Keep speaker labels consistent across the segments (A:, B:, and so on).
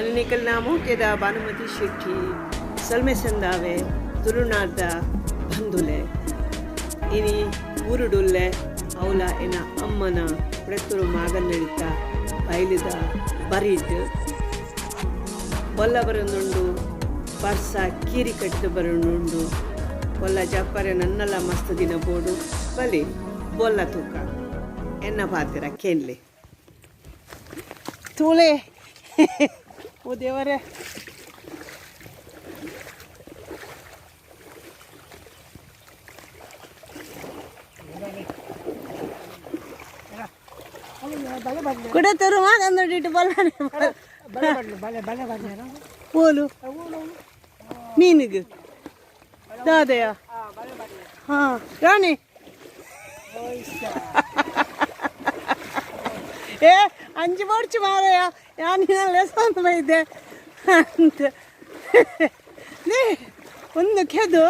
A: ನನ ಮೋಕೆದ ಭಾನುಮತಿ ಶೆಟ್ಟಿ ಸೊಲ್ಮೆ ಸಂದಾವೆ ತುಳುನಾಡ್ದ ಬಂಧುಲೆ. ಇನಿ ಊರುಡುಲ್ಲೆ ಅವಲ ಎನ್ನ ಅಮ್ಮನ ಕುಡೆತ್ತೂರು ಮಾಗನ್ನಡಿತ ಬೈಲಿದ ಬರೀಟ್ ಬೊಲ್ಲ ಬರೊಂದುಂಡು, ಬರ್ಸ ಕೀರಿ ಕಟ್ಟಿದ ಬರೊಂದುಂಡು. ಬೊಲ್ಲ ಜಪ್ಪರೆ ನನ್ನಲ ಮಸ್ತ್ ದಿನ ಬೋಡು ಬಲಿ ಬೊಲ್ಲ ತೂಕ ಎನ್ನ ಪಾತೆರ ಕೇನ್ಲೆ ತೂಲೆ. ಓ ದೇವರೇ, ಕುಡತರು ಮಾಗಂದೊಡಿಟ್ಟು ಬಲ್ಲಾನೆ ಓಲು ಮೀನಿಗೆ ದಾದೆಯ. ಹಾಂ ರಾಣಿ, ಏ ಅಂಚು ಬೋಡ್ಚು ಮಾರಯ್ಯ, ಯಾನ್ ಲೆಸೊಂದು ಬೈದೆ ಅಂತ. ಒಂದು ಕೆದು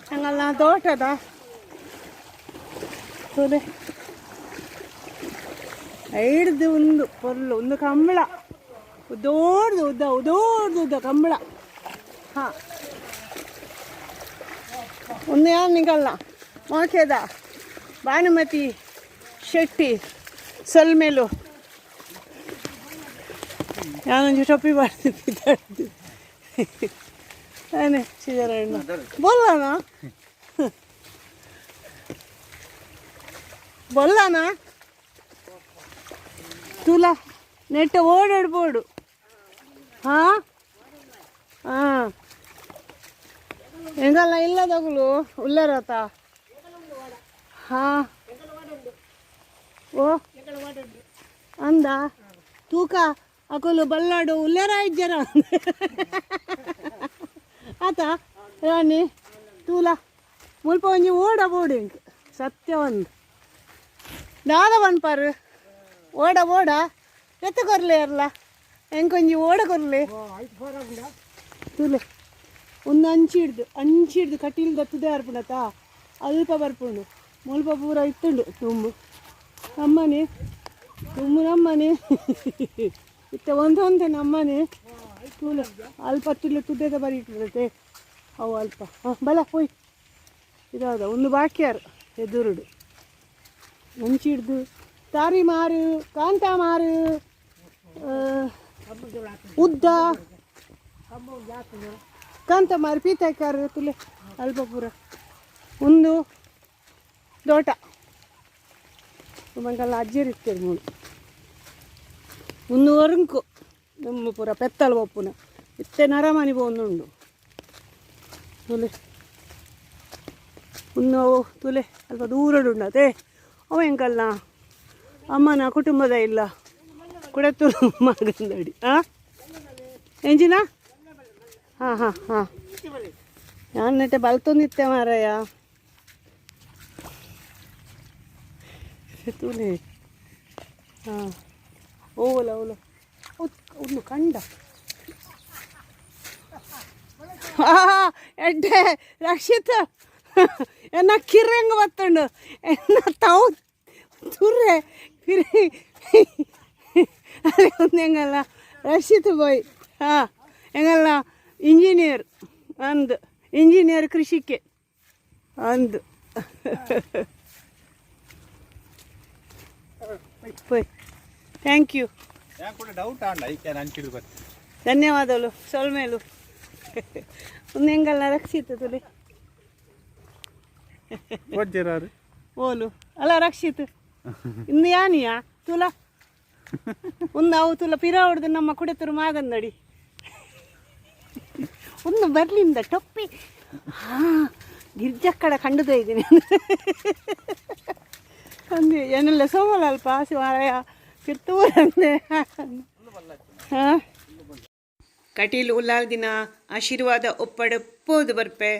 A: ಹಂಗಲ್ಲ ತೋಟದ ತೂಲೆ ಐಡ್ದು ಒಂದು ಪೊರ್ಲು ಒಂದು ಕಂಬಳ ಉದ್ದೋಡ್ದು ಉದ್ದ ಉದ್ದೋಡ್ದು ಉದ್ದ ಕಂಬಳ. ಹಾಂ, ಒಂದು ಯಾರು ನಿಗಲ್ಲ ಮೋಕೆದ ಭಾನುಮತಿ ಶೆಟ್ಟಿ ಸೊಲ್ಮೆಲು. ಯಾನೊಂಜಿ ಟೊಪ್ಪಿ ಪಾಡ್ದು ಆನೆ ಸಿದರಣ್ಣ ಬೊಲ್ಲನ ಬೊಲ್ಲನ ತೂಲ ನೆಟ್ಟ ಓಡಾಡ್ಬೋಡು. ಹಾಂ ಹಾಂ, ಎಂಗಲ್ಲ ಇಲ್ಲದಗುಲು ಉಲ್ಲರತ. ಹಾಂ, ಓ ಅಂದ ತೂಕ ಅಕುಲು ಬಲ್ಲಾಡು ಉಲ್ಲೇರ ಇಜ್ಜರ ಆತ ರಾಣಿ. ತೂಲ ಮುಲ್ಪ ಒಂಜಿ ಓಡ ಬೋಡು ಎಂಕ್ ಸತ್ಯ ಒಂದು ದಾದ ಪನ್ಪಾರು ಓಡ ಓಡ ಎತ್ತ ಕೊರ್ಲೆ ಅರ್ಲ ಎಂಕೊಂಜಿ ಓಡ ಕೊರ್ಲೆ. ತೂಲೆ ಒಂದು ಅಂಚಿ ಹಿಡ್ದು ಅಂಚಿ ಹಿಡ್ದು ಕಟೀಲ್ ದತ್ತದೇ ಅರ್ಪುಂಡತ ಅಲ್ಪ ಬರ್ಪುಂಡು. ಮುಲ್ಪ ಪೂರ ಇತ್ತುಂಡು ತುಂಬು ನಮ್ಮನೆ ತುಂಬು ನಮ್ಮನೆ ಇತ್ತೆ ಒಂದೊಂದೆ ನಮ್ಮನೆ. ತೂಲೆ ಅಲ್ಪ ತುಲೆ ತುದೆದ ಬರಿ ಇಟ್ಟಿರುತ್ತೆ ಅವು ಅಲ್ಪ. ಹಾಂ ಬಲ ಪೋಯ್ ಇದಾದ ಒಂದು ಬಾಕಿಯಾರು ಎದುರುಡು ಅಂಚಿ ಹಿಡ್ದು ತಾರಿ ಮಾರು ಕಾಂತ ಮಾರು ಉದ್ದ ಕಾಂತ ಮಾರು ಪೀತಾಯ್ಕಾರ ತುಲೆ ಅಲ್ಪ ಪೂರ ಒಂದು ದೋಟ ಮಂಗಲ್ಲ ಅಜ್ಜರು ಇರ್ತಾರೆ ಮೂಳು ಒಂದು ಒರಂಕು ನಮ್ಮ ಪೂರ ಪೆತ್ತಲು ಒಪ್ಪುನ ಇತ್ತೆ ನರಮನಿ ಪೋಂದುಂಡು. ತುಲೆ ಒಂದು ತುಲೆ ಅಲ್ಪ ದೂರಡುಂಡತೆ ಅವ ಎಂಕಲ್ನ ಅಮ್ಮನ ಕುಟುಂಬದ ಇಲ್ಲ ಕುಡತ್ತೂರು ಮಗಂದಡಿ. ಹಾಂ ಎಂಜಿನ ಹಾಂ ಹಾಂ ಹಾಂ, ನಾನು ನೆಟ್ಟೆ ಬಲ್ತೊಂದಿತ್ತೆ ಮಾರಾಯ. ತೂಲೆ ಹಾಂ ಓಲ ಓಲ ಒಂದು ಕಂಡ ಎಡ್ಡೆ ರಕ್ಷಿತ ಎನ್ನ ಕಿರಂಗ್ ಬತ್ತುಂಡು ಎನ್ನ ತಾವು ತುರ್ರೆ ಕಿರಿ ಅದೇ ಒಂದು ಎಂಗಲ್ಲ ರಕ್ಷಿತ್ ಬಾಯ್. ಹಾಂ ಎಂಗಲ್ಲ ಇಂಜಿನಿಯರ್ ಅಂದು ಇಂಜಿನಿಯರ್ ಕೃಷಿಕೆ ಅಂದು ಪೋಯ್. Thank you.
B: Doubt ಆಂಡ ಐಕೆ ಅಂಚಿಡು ಬತ್ತೆ.
A: ಧನ್ಯವಾದಗಳು ಸೊಲ್ಮೇಲು. ಒಂದು ಎಂಗಲ್ಲ ರಕ್ಷಿತ್ ತುಲೆ
B: ವಜ್ಜರಾರು
A: ಓಲು ಅಲ್ಲ ರಕ್ಷಿತ್ ಇನ್ನು ಯಾನಿಯಾ ತುಲ ಒಂದು ಅವು ತುಲ ಪಿರ ಹೊಡೆದು ನಮ್ಮ ಕುಡೆತರು ಮಾಗಂದಡಿ ಒಂದು ಬರ್ಲಿಂದ ಟೊಪ್ಪಿ. ಹಾಂ ಗಿರ್ಜಕ್ಕಡ ಕಂಡುದ ಇದ್ದೀನಿ ಅಂದೆ ಏನೆಲ್ಲ ಸೋಮಲ ಅಲ್ಪ ಶಿವಾಲಯ ಕಿರ್ತೂರಂದೆ. ಹಾಂ ಕಟೀಲು ಉಲ್ಲಾಲ್ ದಿನ ಆಶೀರ್ವಾದ ಒಪ್ಪಡ ಪೋದು ಬರ್ಪೆ.